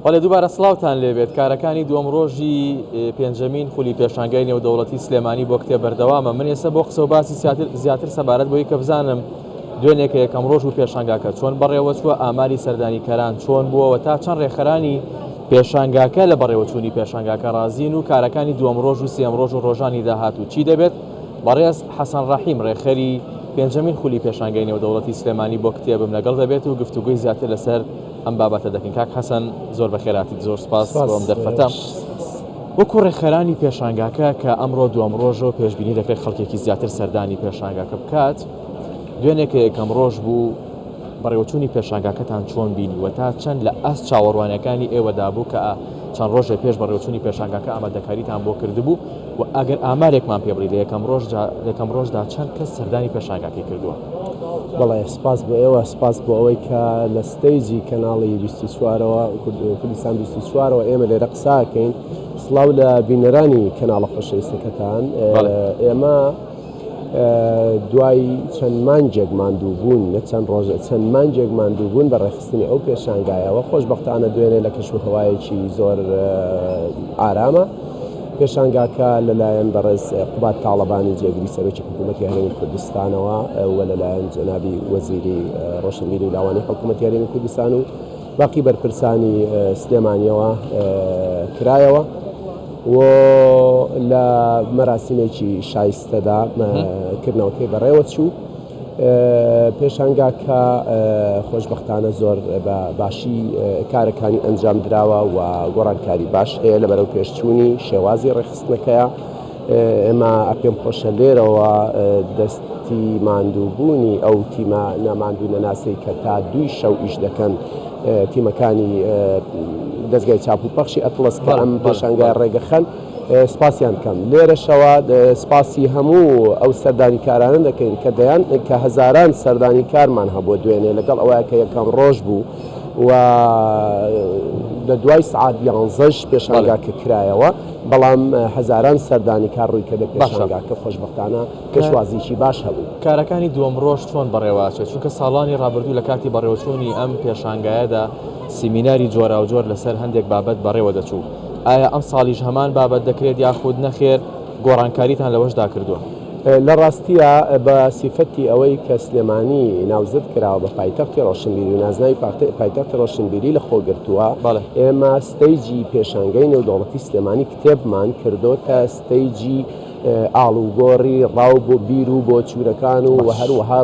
بەڵێ دووبارە سڵاوتان لێبێت کارەکانی دووەم ڕۆژی پێنجەمین خولی پێشانگای نێودەوڵەتی سلێمانی بۆ کتێب بەردەوامە من ئێستا بۆ قسە و باسی زیاتر زیاتر سەبارەت بۆی کە بزانم دوێنێ کە یەکەم ڕۆژ و پێشانگاکە چۆن بەڕێوە چووە ئاماری سەردانیکەران چۆن بووەوە تا چەند ڕێکخەرانی پێشانگاکە لە بەڕێوەچوونی پێشانگاکە ڕازین و کارەکانی دووەم ڕۆژ و سێم ڕۆژ و ڕۆژانی داهاتوو چی دەبێت بەڕێز حەسەن ڕەحیم ڕێکخەری پێنجەمین خولی پێشانگای نێودەوڵەتی سلێمانی بۆ کتێبم لەگەڵ دەبێت و گفتوگۆی زیاتر لەسەر ئەم بابەتە دەکەین. کاک حەسەن زۆر بەخێراتیت، زۆر سپاس بۆ ئەم دەرفەتە. وەکو ڕێکخەرانی پێشانگاکە کە ئەمڕۆ دووەم ڕۆژە و پێشبینی دەکرێت خەڵکێکی زیاتر سەردانی پێشانگاکە بکات، دوێنێ کە یەکەم ڕۆژ بوو بەڕێوەچوونی پێشانگاکەتان چۆن بینی و تا چەند لە ئاست چاوەڕوانیەکانی ئێوەدا بوو کە چەند ڕۆژێ پێش بەڕێوەچوونی پێشانگاکە ئامادەکاریتان بۆ کردبوو و ئەگەر ئامارێکمان پێ بڵی لە یەکەم ڕۆژدا یەکەم ڕۆژدا چەند کەس سەردانی پێشانگاکەی کردووە؟ بەڵێ سپاس بۆ ئێوە سپاس بۆ ئەوەی کە لە stage ی کەناڵی 24ەوە کوردستان 24ەوە ئێمە لێرە قساکەین سڵاو لە بینەرانی کەناڵە خۆشەویستەکەتان ئێمە دوای چەند مانگێک ماندووبوون نە چەند ڕۆژە چەند مانگێک ماندووبوون بە ڕێکخستنی ئەو پێشانگایەوە خۆشبەختانە دوێنێ لە کەش و هەوایەکی زۆر ئارامە پێشانگاکە لەلایەن بەڕێز قوباد تاڵەبانی جێگری سەرۆکی حکوومەتی هەرێمی کوردستانەوە و لەلایەن جەنابی وەزیری ڕۆشنبیری و لاوانی حکوومەتی هەرێمی کوردستان و باقی بەرپرسانی سلێمانیەوە کرایەوە و لە مەراسیمێکی شایستەدا کردنەوەکەی بەڕێوە چوو. پێشانگاکە خۆشبەختانە زۆر بە باشی کارەکانی ئەنجام دراوە و گۆڕانکاری باش هەیە لە بەرەو پێشچوونی شێوازی ڕێکخستنەکەیە. ئێمە پێم خۆشە لێرەوە دەستی ماندووبوونی ئەو تیمە نەماندوو نەناسەی کە تا دووی شەو ئیش دەکەن تیمەکانی دەستگای چاپ و پەخشی ئەتڵس کە ئەم پێشانگای ڕێگەخەن سپاسیان بکەم. لێرەشەوە سپاسی هەموو ئەو سەردانیکارانە دەکەین کە دەیان کە هەزاران سەردانیکارمان هەبووە دوێنێ لەگەڵ ئەوەیە کە یەکەم ڕۆژ بوو و لە دوای سعات یانزەش پێشانگاکە کرایەوە بەڵام هەزاران سەردانیکار ڕووی کردە پێشانگاکە خۆشبەختانە پێشوازیی باش هەبوو. کارەکانی دووەم ڕۆژ چۆن بەڕێوەئەچێت؟ چونکە ساڵانی ڕابردوو لە کاتی بەڕێوەچوونی ئەم پێشانگایەدا سیمیناری جۆراوجۆر لەسەر هەندێک بابەت بەڕێوە دەچوو، ئایا ئەمساڵیش هەمان بابەت دەکرێت یاخود نەخێر گۆڕانکاریتان لەوەشدا کردووە؟ لە ڕاستیا بە سیفەتی ئەوەی کە سلێمانی ناوزەد کراوە بە پایتەختی ڕۆشنبیری و نازناوی پایتەختی ڕۆشنبیری لە خۆ گرتووە، ئێمە stage ی پێشانگەی نێودەوڵەتی سلێمانی کتێبمان کردۆتە stage ی ئاڵوگۆڕی ڕاو بۆ بیر و بۆچوونەکان و هەروەها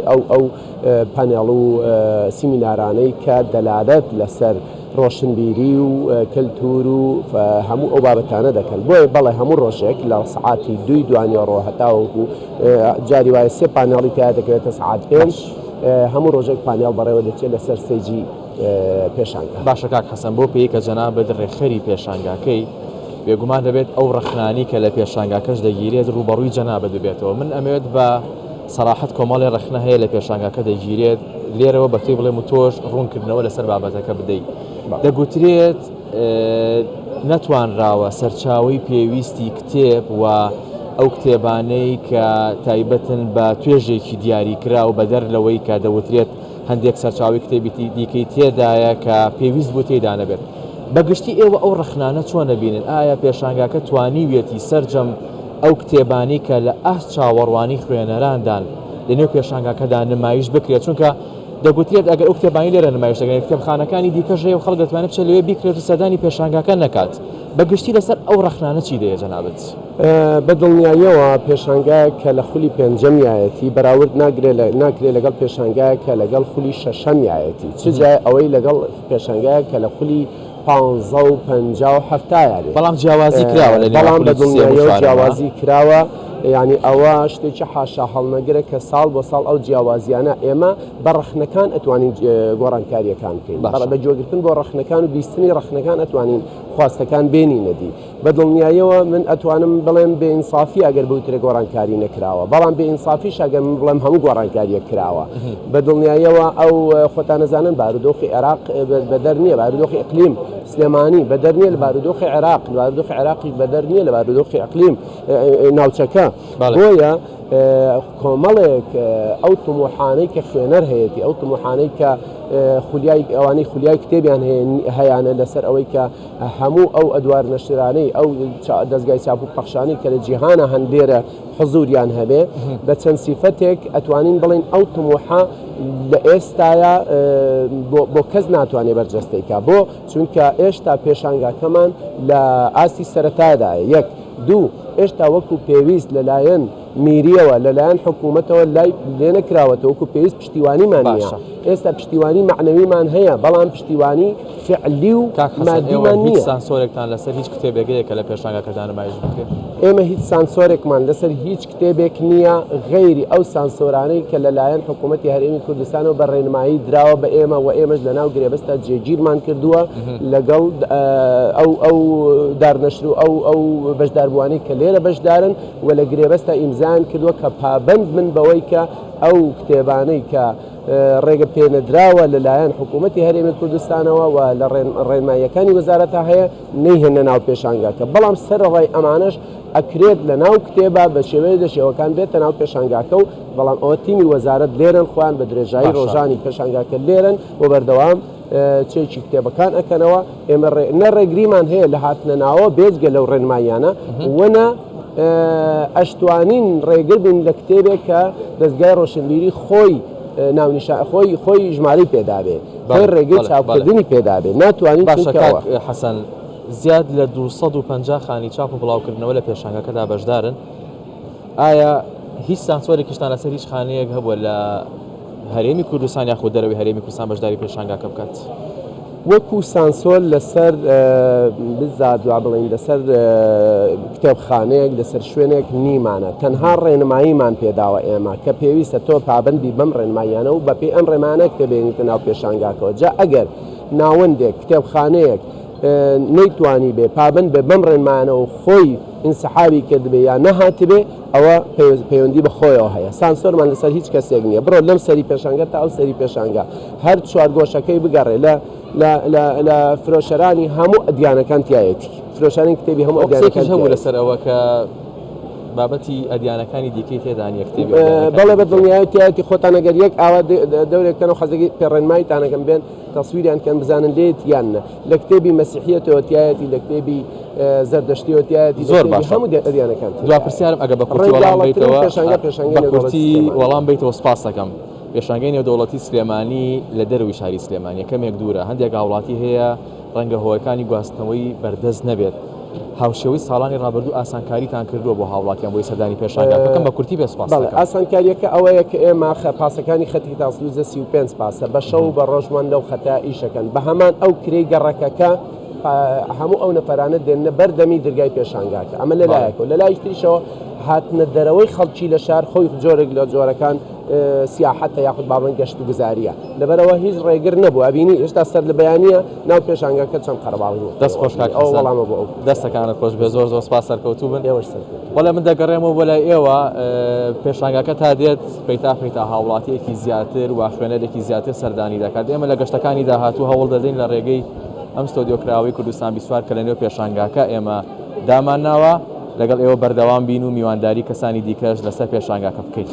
ئەو ئەو پانێڵ و سیمینارانەی کە دەلالەت لەسەر ڕۆشنبیری و کەلتور و هەموو ئەو بابەتانە دەکەن بۆیە بەڵێ هەموو ڕۆژێک لە سعاتی دووی دوانیوەڕۆ هەتاوەکو جاری وایە سێ پانێڵی تیا دەکەوێتە سعات پێنج هەموو ڕۆژێک پانێڵ بەڕێوە دەچێت لەسەر stage ی پێشانگا. باشە کاک حەسەن بۆ پێی کە جەنابت ڕێکخەری پێشانگاکەی بێگومان دەبێت ئەو ڕەخنانەی کە لە پێشانگاکەش دەگیرێت ڕووبەڕووی جەنابت ببێتەوە من ئەمەوێت بە سەراحەت کۆمەڵێ ڕەخنە هەیە لە پێشانگاکە دەگیرێت لێرەوە بە تۆی بڵێم و تۆش ڕوونکردنەوە لەسەر بابەتەکە بدەیت دەگوترێت نەتوانراوە سەرچاوەی پێویستی کتێب و ئەو کتێبانەی کە تایبەتن بە توێژێکی دیاریکراو بەدەر لەوەی کە دەوترێت هەندێک سەرچاوەی کتێبی دیکەی تێدایە کە پێویست بوو تێیدا نەبێت. بە گشتی ئێوە ئەو ڕەخنانە چۆن ئەبینن؟ ئایا پێشانگاکە توانیویەتی سەرجەم ئەو کتێبانەی کە لە ئاست چاوەڕوانی خوێنەراندان لە نێو پێشانگاکەدا نمایش بکرێت؟ چونکە دەگوترێت ئەگەر ئەو کتێبانەی لێرە نمایش دەکرێن کتێبخانەکانی دیکەش هەیە و خەڵک دەتوانێت بچێت لەوێ بیکرێت و سەردانی پێشانگاکە نەکات. بە گشتی لەسەر ئەو ڕەخنانە چی دەیە جەنابت؟ بە دڵنیاییەوە پێشانگایەک کە لە خولی پێنجەمیایەتی بەراورد ناکرێ لەگەڵ پێشانگایەک کە لەگەڵ خولی شەشەمیایەتی، چ جای ئەوەی لەگەڵ پێشانگایەک کە لە خولی پانزە و 50 و حەفتایا بێت. بەڵام جیاوازی کراوە لە نێوان بەڵام بە خولی سێیەم و دڵنیاییەوە چوارەما. جیاوازی کراوە، یانی ئەوە شتێکی حاشاهەڵنەگرە کە ساڵ بۆ ساڵ ئەو جیاوازییانە ئێمە بە ڕەخنەکان ئەتوانین گۆڕانکارییەکان بکەین، باشە. بە گوێگرتن بۆ ڕەخنەکان و بیستنی ڕەخنەکان ئەتوانین خواستەکان بێنینە دی. بە دڵنیاییەوە من ئەتوانم بڵێم بێ ئینسافیە ئەگەر بوترێ گۆڕانکاری نەکراوە، بەڵام بێ ئینسافیش ئەگەر من بڵێم هەموو گۆڕانکاریەک کراوە. بە دڵنیاییەوە ئەو خۆتان ئەزانن بارودۆخی عێراق بەدەر نییە، بارودۆخی ئیقلیم سلێمانی بەدەر نییە لە بارودۆخی عێراق، بارودۆخی عێراقیش بەدەر نییە لە بارودۆخی ئیقلیم ناوچەکە. بۆیە. کۆمەڵێک ئەو تموحانەی کە خوێنەر هەیەتی، ئەو تموحانەی کە خولیای ئەوانەی خولیای کتێبیان هەیانە لەسەر ئەوەی کە هەموو ئەو ئەدوار نەشرانەی ئەو دەزگای چاپ و پەخشانەی کە لە جیهانە هەن لێرە حزوریان هەبێ بە چەند سیفەتێک ئەتوانین بڵێین ئەو تموحە لە ئێستایا بۆ کەس ناتوانێ بەرجەستەی کا بۆ چونکە ئێشتا پێشانگاکەمان لە ئاستی سەرەتادایە یەک دوو ئێشتا وەکو پێویست لەلایەن میریەوە لەلایەن حکوومەتەوە لای لێ نەکراوەتە وەکو پێویست پشتیوانیمان نییە باشە. ئێستا پشتیوانی مەعنەویمان هەیە بەڵام پشتیوانی فعلی و کاک حەسەن ئێوە مادیمان هیچ نییە. سانسۆرێکتان لەسەر هیچ کتێبێک هەیە کە لە پێشانگاکەدا نمایش بکرێت؟ ئێمە هیچ سانسۆرێکمان لەسەر هیچ کتێبێک نییە غەیری ئەو سانسۆرانەی کە لەلایەن حکوومەتی هەرێمی کوردستانەوە بە ڕێنمایی دراوە بە ئێمە و ئێمەش لەناو گرێبەستا جێگیرمان کردووە لەگەڵ ئەو ئەو دارنەشر و ئەو ئەو بەشداربووانەی کە لێرە بەشدارن و لە گرێبەستا ئیمزایان کردووە کە پابەند بن بەوەی کە ئەو کتێبانەی کە ڕێگە پێنەدراوە لەلایەن حکوومەتی هەرێمی کوردستانەوە و لە ڕێنماییەکانی وەزارەتا هەیە نەیهێننە ناو پێشانگاکە، بەڵام سەرەڕای ئەمانەش ئەکرێت لە ناو کتێبا بە شێوەیەک لە شێوەکان بێتە ناو پێشانگاکە و بەڵام ئەوە تیمی وەزارەت لێرەن خۆیان بە درێژایی باشە. ڕۆژانی پێشانگاکە لێرەن و بەردەوام چێکی کتێبەکان ئەکەنەوە، ئێمە نە ڕێگریمان هەیە لە هاتنە ناوە بێجگە لەو ڕێنماییانە و نە ئەشتوانین ڕێگر بین لە کتێبێک کە دەزگای ڕۆشنبیری خۆی ناونیشان خۆی خۆی ژمارەی پێدابێ خۆی ڕێگەی چاپکردنی پێدابێ ناتوانین باشە کاک حەسەن زیاد لە 250 خانی چاپ و بڵاوکردنەوە لە پێشانگەکەدا بەشدارن ئایا هیچ سانسۆرێکیشتان لەسەر هیچ خانەیەک هەبووە لە هەرێمی کوردستان یاخود دەرەوەی هەرێمی کوردستان بەشداری پێشانگاکە بکات؟ وەکو سانسۆر لەسەر بزات وا بڵێین لەسەر کتێبخانەیەک لەسەر شوێنێک نیمانە تەنها ڕێنماییمان پێداوە ئێمە کە پێویستە تۆ پابەندی بەم ڕێنماییانە و بەپێی ئەم ڕێمانە کتێب بێنیتە ناو پێشانگاکەوە جا ئەگەر ناوەندێک کتێبخانەیەک نەیتوانی بێ پابند بێ بەم ڕێنمایانە و خۆی ئینسحابی کردبێ یا نەهاتبێ ئەوە پەیوەندی بە خۆیەوە هەیە سانسۆرمان لەسەر هیچ کەسێک نییە بڕۆ لەم سەری پێشانگە تا ئەو سەری پێشانگە هەر چوارگۆشەکەی بگەڕێ لە لە لە لە فرۆشەرانی هەموو ئەدیانەکان تایەتی فرۆشانی کتێبی هەموو ئەدیانەکان هەبوو لەسەر ئەوە کە بابەتی ئەدیانەکانی دیکەی تێدا نییە کتێبی بەڵێ بە دڵنیایی تایەتی خۆتان ئەگەر یەک ئاوا دەورێک بکەن و خەزەکی پێڕێنماییتانەکەم بێن تەسویریان کەن بزانن لێت یان نە لە کتێبی مەسیحیەتەوە تایەتی لە کتێبی زەردەشتیەوە تایەتی زۆر باشە هەموو ئەدیانەکان دوا پرسیارم ئەگە بە کورتی وەڵام ڕەنگاڵەترین بیتەوە پێشانگە پێشانگەی بە نێودەوڵەتی کورتی سلێمانیە. وەڵام بیتەوە سپاس دەکەم پێشانگەی نێودەوڵەتی سلێمانی لە دەرەوەی شاری سلێمانیە کەمێک دوورە هەندێک هاوڵاتی هەیە ڕەنگە هۆیەکانی گواستنەوەی بەردەست نەبێت هاوشێوەی ساڵانی ڕابردوو ئاسانکاریتان کردووە بۆ هاوڵاتیان بۆی سەردانی پێشانگا بکەن بە کورتی بێ سپاس بەڵێ دەکەم. ئاسانکاریەکە ئەوەیە کە ئێمە پاسەکانی خەتی تاسلوجە 35 پاسە بە شەو و بە ڕۆژمان لەو خەتە ئیشەکەن بە هەمان ئەو کرێی گەڕەکەکە هەموو ئەو نەفەرانە دێننە بەر دەمی درگای پێشانگاکە ئەمە لە لایەکەوە لە لای تریشەوە هاتنە دەرەوەی خەڵکی لە شار خۆی جۆرێک لە جۆرەکان سیاحەتە یاخود باڵێن گەشت و گوزاریە لەبەرەوە هیچ ڕێگر نەبوو ئەبینی هێشتا سەر لە بەیانە ناو پێشانگاکە چەند قەرەباڵغی بوو. دەست خۆش کاک ئەوە حەسەن وەڵامە بۆ ئەو دەستەکانت خۆش بێ زۆر زۆر سپاس سەرکەوتوو بن ئێوەش سەرکەوتوو بەڵێ من دەگەڕێمەوە بۆ لای ئێوە پێشانگاکە تا دێت پەیتا پەیتا هاوڵاتیەکی زیاتر و خوێنەرێکی زیاتر سەردانی دەکات ئێمە لە گەشتەکانی داهاتوو هەوڵ دەدەین لە ڕێگەی ئەم ستۆدیۆ کراوەی کوردستان بیسوار کە لە نێو پێشانگاکە ئێمە دامانناوە لەگەڵ ئێوە بەردەوام بین و میوانداری کەسانی دیکەش لەسەر پێشانگاکە بکەین.